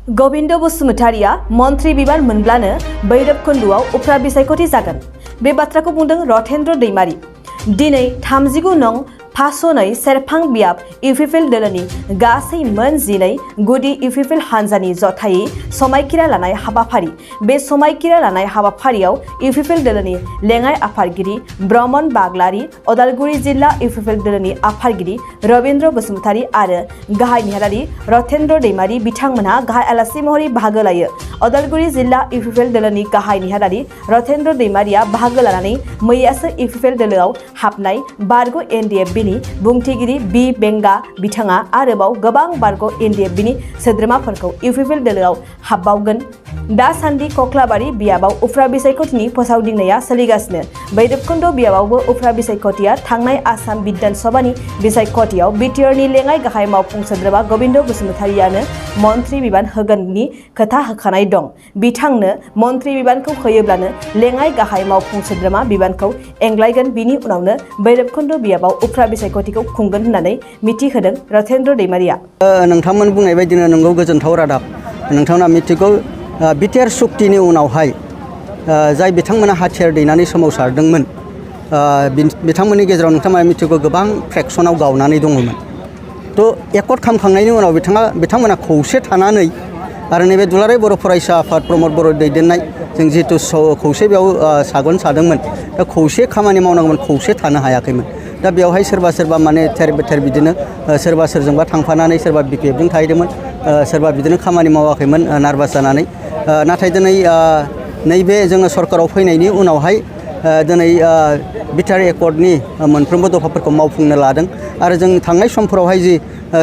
गोविंद बसुमतारिया मन्त्री बिबान मोनब्लानो भैरबकुन्दआव उफ्रा बिसायख'थि जागोन। बे बाथ्राखौ बुंदों रथेन्द्र दैमारी। दिनै 39 नं फास'नै सेरफां बियाब इउपिपिएल दोलोनि गासै मोन 12 गुदि इउपिपिएल हान्जानि जथायै समायखिरा लानाय हाबाफारि। बे समायखिरा लानाय हाबाफारियाव इउपिपिएल दोलोनि लेङाइ आफादगिरि ब्रह्मन बाग्लारि, अदालगुरि जिल्ला इउपिपिएल दोलोनि आफादगिरि रवीन्द्र बसुमतारी आरो गाहाय नेहाथारि रथेन्द्र दैमारी बिथांमोनहा गाहाय आलासि महरै बाहागो लायो। अदालगुरि जिल्ला इउपिपिएल दोलोनि गाहाय नेहाथारि रथेन्द्र दैमारिया बाहागो लानानै मैयासो इउपिपिएल दोलोआव हाबनाय बारग' एनडिएफ बुंथिगिरि बि बेंगा बिथाङा आरोबाव गोबां बारग' एनडिएफबिनि सोद्रोमाफोरखौ इउपिपिएल दोलोआव हाबबावगोन। दासान्दि कक्लाबारि बियाबाव उफ्रा बिसायख'थिनि फोसावदिंनाया सोलिगासिनो। भैरबकुन्द बियाबावबो उफ्रा बिसायख'थिया थांनाय आसाम बिधान सभानि बिसायख'थियाव बिटिआरनि लेङाइ गाहाय मावफुं सोद्रोमा गोविंद बसुमतारियानो मन्त्री बिबान होगोननि खोथा होखानाय दं। बिथांनो मन्त्री बिबानखौ होयोब्लानो लेङाइ गाहाय मावफुं सोद्रोमा बिबानखौ एंग्लायगोन। बिनि उनावनो भैरबकुन्द बियाबाव उफ्रा बिसायख'थिखौ खुंगोन होननानै मिथिहोदों रथेन्द्र दैमारिया। नोंथांमोन बुंनाय बायदिनो नंगौ गोजोनथाव रादाब। नोंथांमोना मिथिगौ बिटिआर सुक्तिनि उनावहाय जाय बिथांमोना हाथियार दैनानै सोमावसारदोंमोन बिथांमोननि गेजेराव नोंथांमोना मिथिगौ गोबां फ्रेक्सनाव गावनानै दङमोन। थ' एकर्ड खालामखांनायनि उनाव बिथांमोना खौसे थानानै आरो नैबे दुलाराय बर' फरायसा आफाद प्रमद बर' दैदेननाय जों जिहेतु खौसे बेयाव सागन सादोंमोन। दा खौसे खामानि मावनांगौमोन, खौसे थानो हायाखैमोन। दा बेवहाय सोरबा माने थेर बेथेर बिदिनो सोरबा सोरजोंबा थांफानानै सोरबा बिपिएफजों थाहैदोंमोन, सोरबा बिदिनो खामानि मावाखैमोन नार्भास जानानै। नाथाय दिनै नैबे जोङो सरकाराव फैनायनि उनावहाय दिनै बिटिआर एकर्डनि मोनफ्रोमबो दफाफोरखौ मावफुंनो लादों आरो जों थांनाय समफोरावहाय जि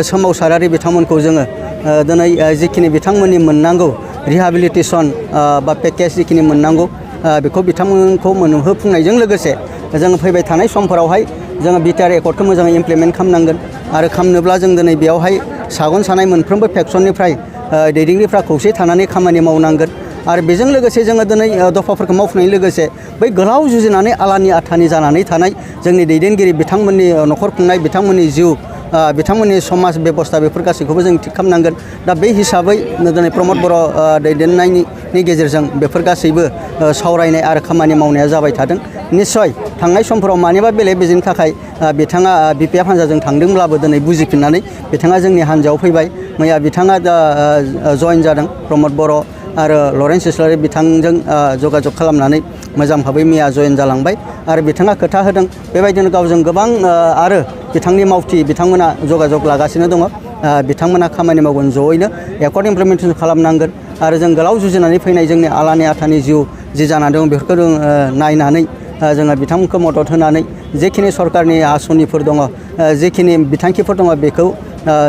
सोमावसारारि बिथांमोनखौ जोङो दिनै जिखिनि बिथांमोननि मोननांगौ रिहाबिलिटेसन बा पेकेज जिखिनि मोननांगौ बेखौ बिथांमोनखौ मोनहोफुंनायजों लोगोसे जोङो फैबाय थानाय समफोरावहाय जोङो बिटिआर एकर्डखौ मोजाङै इमप्लिमेन्ट खालामनांगोन आरो खालामनोब्ला जों दिनै बेयावहाय सागन सानाय मोनफ्रोमबो फेक्सननिफ्राय दैदेनगिरिफ्रा खौसे थानानै खामानि मावनांगोन आरो बेजों लोगोसे जोङो दिनै दफाफोरखौ मावफुंनायनि लोगोसे बै गोलाव जुजिनानै आलानि आथानि जानानै थानाय जोंनि दैदेनगिरि बिथांमोननि न'खर खुंनाय, बिथांमोननि जिउ, बिथांमोननि समाज बेबस्था बेफोर गासैखौबो जों थिग खालामनांगोन। दा बे हिसाबै दिनै प्रमद बर' दैदेननायनि गेजेरजों बेफोर गासैबो सावरायनाय आरो खामानि मावनाया जाबाय थादों। निस्सय थांनाय समफोराव मानिबा बेले बेजेनि थाखाय बिथाङा बिपिएफ हान्जाजों थांदोंब्लाबो दिनै बुजिफिननानै बिथाङा जोंनि हान्जायाव फैबाय। मैया बिथाङा जयेन जादों प्रमद बर' आरो लरेन्स इस्लारि बिथांजों जगाजग खालामनानै मोजां भाबै मैया जयेन जालांबाय आरो बिथाङा खोथा होदों बेबायदिनो गावजों गोबां आरो बिथांनि मावथि बिथांमोना जगाजग लागासिनो दङ। बिथांमोना खामानि मावगोन, जयैनो एकर्ड इमप्लिमेन्टेसन खालामनांगोन आरो जों गोलाव जुजिनानै फैनाय जोंनि आलानि आथानि जिउ जि जानानै दं बेफोरखौ जों नायनानै जोङो बिथांमोनखौ मदद होनानै जेखिनि सरकारनि आसनिफोर दङ, जेखिनि बिथांखिफोर दङ बेखौ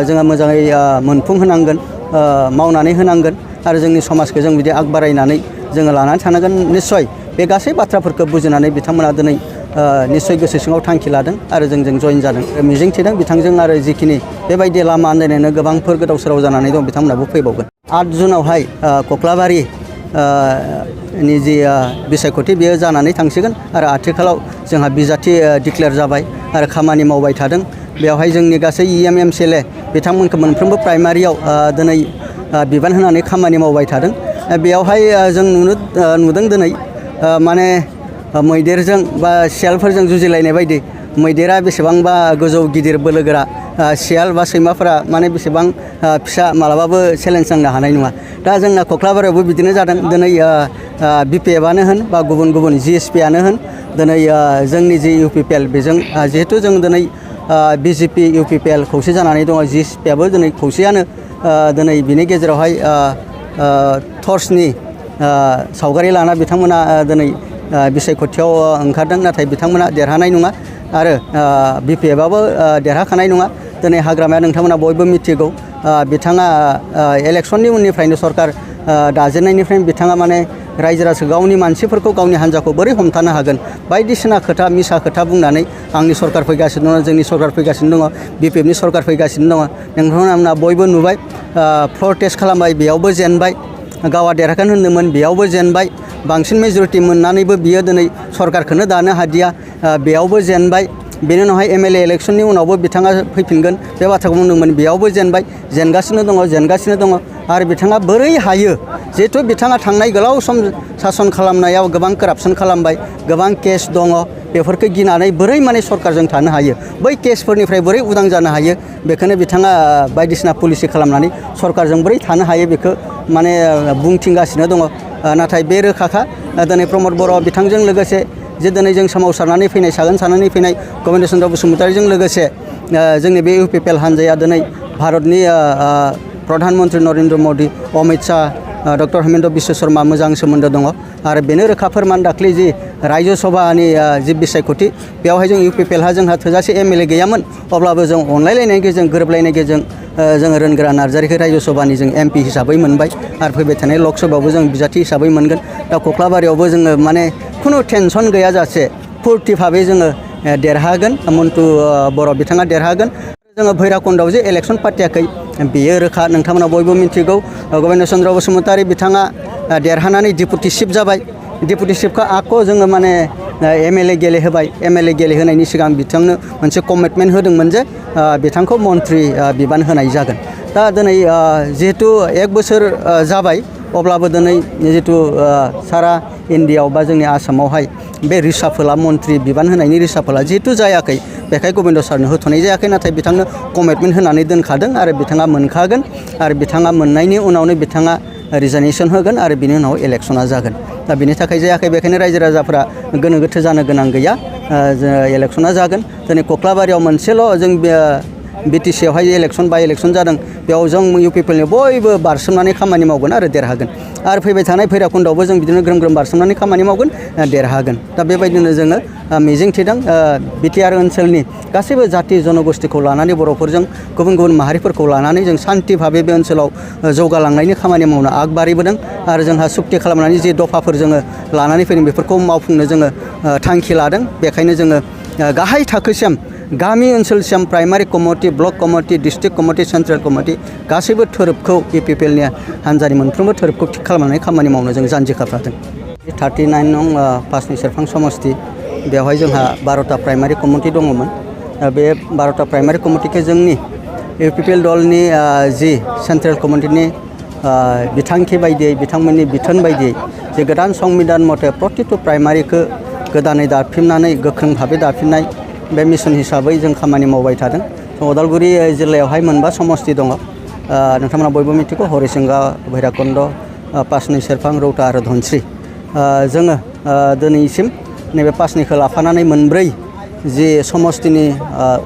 जोङो मोजाङै मोनफुंहोनांगोन, मावनानै होनांगोन आरो जोंनि समाजखौ जों बिदि आग बारायनानै जोङो लानानै थानांगोन। निस्सय बे गासै बाथ्राफोरखौ बुजिनानै बिथांमोना दिनै निस्सय गोसो सिङाव थांखि लादों आरो जोंजों जयेन जादों। मिजिं थिदों बिथांजों आरो जिखिनि बेबायदि लामा आन्दायनायनो गोबांफोर गोदाव सोराव जानानै दं बिथांमोनाबो फैबावगोन। 8 जुनावहाय कक्लाबारि नि जि बिसायख'थि बेयो जानानै थांसिगोन आरो आथिखालाव जोंहा बिजाथि डिक्लेयार जाबाय आरो खामानि मावबाय थादों। बेवहाय जोंनि गासै इएम एमसिएलए बिथांमोनखौ मोनफ्रोमबो प्राइमारियाव दिनै बिबान होनानै खामानि मावबाय थादों। बेयावहाय जों नुदों दिनै माने मैदेरजों बा सियालफोरजों जुजिलायनाय बायदि मैदेरा बेसेबांबा गोजौ गिदिर बोलोगोरा, सियाल बा सैमाफोरा माने बेसेबां फिसा मालाबाबो चेलेन्ज नांनो हानाय नङा। दा जोंना कक्लाबारियावबो बिदिनो जादों। दिनै बिपिएफआनो होन बा गुबुन जिएसपिआनो होन दिनै जोंनि जि इउपिपिएल बेजों जिहेथु जों दिनै बिजेपि इउपिपिएल खौसे जानानै दङ, जिएसपिआबो दिनै खौसेयानो दिनै बिनि गेजेरावहाय टर्चनि सावगारि लाना बिथांमोना दिनै बिसायख'थियाव ओंखारदों, नाथाय बिथांमोना देरहानाय नङा आरो बिपिएफआबो देरहाखानाय नङा। दिनै हाग्रामाया नोंथांमोना बयबो मिथिगौ बिथाङा इलेक्सननि उननिफ्रायनो सरकार दाजेननायनिफ्रायनो बिथाङा माने रायजो राजा गावनि मानसिफोरखौ, गावनि हान्जाखौ बोरै हमथानो हागोन बायदिसिना खोथा मिसा खोथा बुंनानै आंनि सरकार फैगासिनो दङ, जोंनि सरकार फैगासिनो दङ, बिपिएफनि सरकार फैगासिनो दङ। नोंथांमोना बयबो नुबाय, फ्ल'र टेस्ट खालामबाय, बेयावबो जेनबाय, गावआ देरहागोन होन्दोंमोन बेयावबो जेनबाय, बांसिन मेजरिटि मोननानैबो बियो दिनै सरकारखौनो दानो हादिया, बेयावबो जेनबाय। बेनि उनावहाय एमएलए इलेक्सननि उनावबो बिथाङा फैफिनगोन बे बाथ्राखौ बुंदोंमोन, बेयावबो जेनबाय, जेनगासिनो दङ। आरो बिथाङा बोरै हायो जिहेथु बिथाङा थांनाय गोलाव सम सासन खालामनायाव गोबां कारापसन खालामबाय गोबां केस दङ बेफोरखौ गिनानै बोरै माने सरकारजों थानो हायो बै केसफोरनिफ्राय बोरै उदां जानो हायो बेखौनो बिथाङा बायदिसिना पलिसि खालामनानै सरकारजों बोरै थानो हायो बेखौ माने बुंथिंगासिनो दङ नाथाय बे रोखाखा दिनै प्रमद बर' बिथांजों लोगोसे जे दिनै जों सोमावसारनानै फैनाय सागोन सानानै फैनाय गबिन्द चन्द्र बसुमतारीजों लोगोसे जोंनि बे UPPL हान्जाया दिनै भारतनि प्रधानमन्त्री नरेन्द्र मदि अमित शाह डक्टर हेमन्त बिश्व शर्मा मोजां सोमोन्दो दङ आरो बेनो रोखा फोरमान दाख्लै जि रायजो सभानि जि बिसायख'थि बेवहाय जों UPPL हा जोंहा थोजासे MLA गैयामोन अब्लाबो जों अनलायलायनायनि गेजेरजों गोरोबलायनायनि गेजेरजों जोङो रोनगोरा नार्जारिखौ रायजो सभानि जों MP हिसाबै मोनबाय आरो फैबाय थानाय लक सभायावबो जों बिजाथि हिसाबै मोनगोन दा कख्लाबारियावबो जोङो माने खुनु टेनसन गैयाजासे फुर्ति भाबै जोङो देरहागोन मन्टु बर' बिथाङा देरहागोन जोङो भैराबकुन्दआव जे इलेक्सन पार्टियाखै बेयो रोखा नोंथांमोना बयबो मिथिगौ गबिन्द चन्द्र बसुमतारी बिथाङा देरहानानै डिपुटि चिफ जाबाय डिपुटि चिफखौ आक' जोङो माने MLA गेलेहोबाय MLA गेलेहोनायनि सिगां बिथांनो मोनसे कमिटमेन्ट होदोंमोन जे बिथांखौ मन्त्रि बिबान होनाय जागोन दा दिनै जिहेतु 1 बोसोर जाबाय अब्लाबो दिनै जिहेतु सारा इन्डियायाव बा जोंनि आसामावहाय बे रिसाफोला मन्त्रि बिबान होनायनि रिसाफोला जिहेतु जायाखै बेखाय गबिन्द सारनो होथ'नाय जायाखै नाथाय बिथांनो कमिटमेन्ट होनानै दोनखादों आरो बिथाङा मोनखागोन आरो बिथाङा मोननायनि उनावनो बिथाङा रिजाइनेसन होगोन आरो बिनि उनाव इलेक्सना जागोन दा बिनि थाखाय जायाखै बेखायनो रायजो राजाफ्रा गोनो गोथो जानो गोनां गैया इलेक्सना जागोन दिनै कख्लाबारियाव मोनसेल' जों BTC आवहाय इलेक्सन बाय इलेक्सन जादों बेयाव जों UPPL नि बयबो बारसोमनानै खामानि मावगोन आरो देरहागोन आरो फैबाय थानाय भैराबकुन्दआवबो जों बिदिनो ग्रोम ग्रोम बारसोमनानै खामानि मावगोन देरहागोन दा बेबायदिनो जोङो मिजिंथिदों BTR ओनसोलनि गासैबो जाति जनगोष्ठीखौ लानानै बर'फोरजों गुबुन गुबुन माहारिफोरखौ लानानै जों शान्ति भाबै बे ओनसोलाव जौगालांनायनि खामानि मावनो आगबारिबोदों आरो जोंहा सुक्ति खालामनानै जे दफाफोर जोङो लानानै फैदों बेफोरखौ मावफुंनो जोङो थांखि लादों बेखायनो जोङो गाहाय थाखोसिम गामि ओनसोलसिम primary committee block committee district committee central committee गासैबो थोरोबखौ UPPL नि हान्जानि मोनफ्रोमबो थोरोबखौ थिग खालामनानै खामानि मावनो जों जानजि खाफ्रादों 39 नं पासनि सेरफां समस्ति बेवहाय जोंहा 12टा प्राइमारि कमिटि दङमोन बे 12टा प्राइमारि कमिटिखौ जोंनि UPPL दलनि जि सेन्ट्रेल कमिटिनि बिथांखि बायदियै बिथांमोननि बिथोन बायदियै जे गोदान संबिधान मथे प्रतिटु प्राइमारिखौ गोदानै दाफिननानै गोख्रों भाबै दाफिननाय बे मिशन हिसाबै जों खामानि मावबाय थादों उदालगुरि जिल्लायावहाय मोनबा समस्ति दङ नोंथांमोना बयबो मिथिगौ हरिसिंगा भैराबकुन्द पासनि सेरफां रौता आरो धनस्रि जोङो दिनैसिम नैबे पासनिखौ लाफानानै मोनब्रै जि समस्तिनि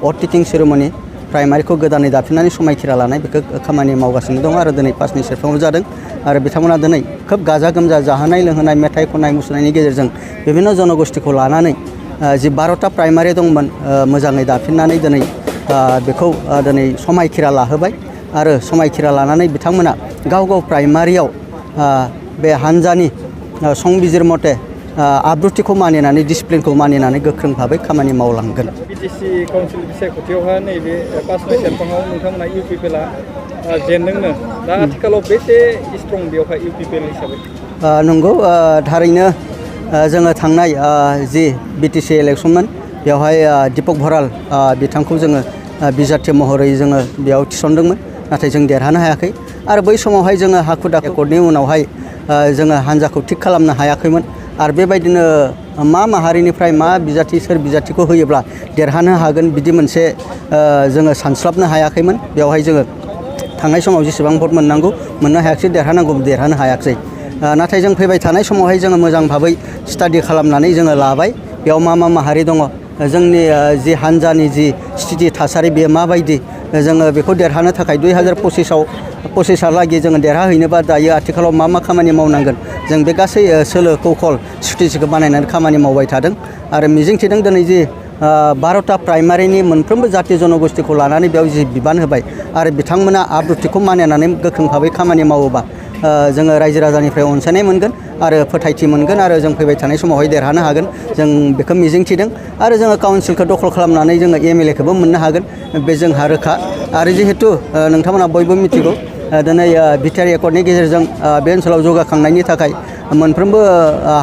अटिकिं सेरेमनि प्राइमारिखौ गोदानै दाफिननानै समायखिरा लानाय बेखौ खामानि मावगासिनो दङ आरो दिनै पासनि सेरफाङाव जादों आरो बिथांमोना दिनै खोब गाजा गोमजा जाहोनाय लोंहोनाय मेथाइ खननाय मुसुरनायनि गेजेरजों बिभिन्न जनगोष्ठीखौ लानानै जि 12टा प्राइमारि दंमोन मोजाङै दाफिननानै दिनै बेखौ दिनै समायखिरा लाहोबाय आरो समायखिरा लानानै बिथांमोना गाव गाव प्राइमारियाव बे हान्जानि संबिजिर मथे आब्रुथिखौ मानिनानै डिसिप्लिनखौ मानिनानै गोख्रों भाबै खामानि मावलांगोन BTC काउन्सिल बिसायख'थियावहाय नैबे पासनि सेरफाङाव नोंथांमोना UPPL जेनदोंनो दा आथिखालाव बेसे स्ट्रं बेवहाय UPPL हिसाबै नंगौ थारैनो जोङो थांनाय जि BTC इलेक्सनमोन बेवहाय दीपक भराल बिथांखौ जोङो बिजाथि महरै जोङो बेयाव थिसनदोंमोन नाथाय जों देरहानो हायाखै आरो बै समावहाय जोङो हाखु दाखुनि उनावहाय जोङो हान्जाखौ थिग खालामनो हायाखैमोन आरो बेबायदिनो मा माहारिनिफ्राय मा बिजाथि सोर बिजाथिखौ होयोब्ला देरहानो हागोन बिदि मोनसे जोङो सानस्लाबनो हायाखैमोन बेवहाय जोङो थांनाय समाव जेसेबां भट मोननांगौ मोननो हायाखै देरहानांगौ देरहानो हायाखै नाथाय जों फैबाय थानाय समावहाय जोङो मोजां भाबै स्टाडि खालामनानै जोङो लाबाय बेयाव मा माहारि दङ जोंनि जि हान्जानि जि स्थिति थासारि बेयो माबायदि जोङो बेखौ देरहानो थाखाय 2025 जोङो देरहाहैनोबा दायो आथिखालाव मा खामानि मावनांगोन जों बे गासै सोलो कौशल स्ट्रेटेजिखौ बानायनानै खामानि मावबाय थादों आरो मिजिंथिदों दिनै जि 12टा प्राइमारिनि मोनफ्रोमबो जाति जनगोष्ठीखौ लानानै बेयाव जि बिबान होबाय आरो बिथांमोना आब्रुथिखौ मानिनानै गोख्रों भाबै खामानि मावोबा जोङो रायजो राजानिफ्राय अनसायनाय मोनगोन आरो फोथायथि मोनगोन आरो जों फैबाय थानाय समावहाय देरहानो हागोन जों बेखौ मिजिंथिदों आरो जोङो काउन्सिलखौ दखल खालामनानै जोङो MLAखौबो मोननो हागोन बे जोंहा रोखा आरो जिहेतु नोंथांमोना बयबो मिथिगौ दिनै बिटिआर एकर्डनि गेजेरजों बे ओनसोलाव जौगाखांनायनि थाखाय मोनफ्रोमबो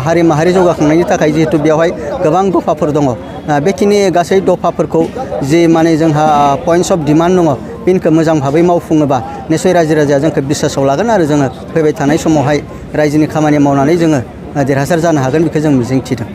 हारि माहारि जौगाखांनायनि थाखाय जिहेतु बेवहाय गोबां दफाफोर दङ बेखिनि गासै दफाफोरखौ जि माने जोंहा पइन्ट्स अफ डिमान्ड दङ पिनखौ मोजां भाबै मावफुङोबा निसय रायजो राजाया जोंखौ बिसासाव लागोन आरो जोङो फैबाय थानाय समावहाय रायजोनि खामानि मावनानै जोङो देरहासार जानो हागोन बेखौ जों मिजिंथिदों।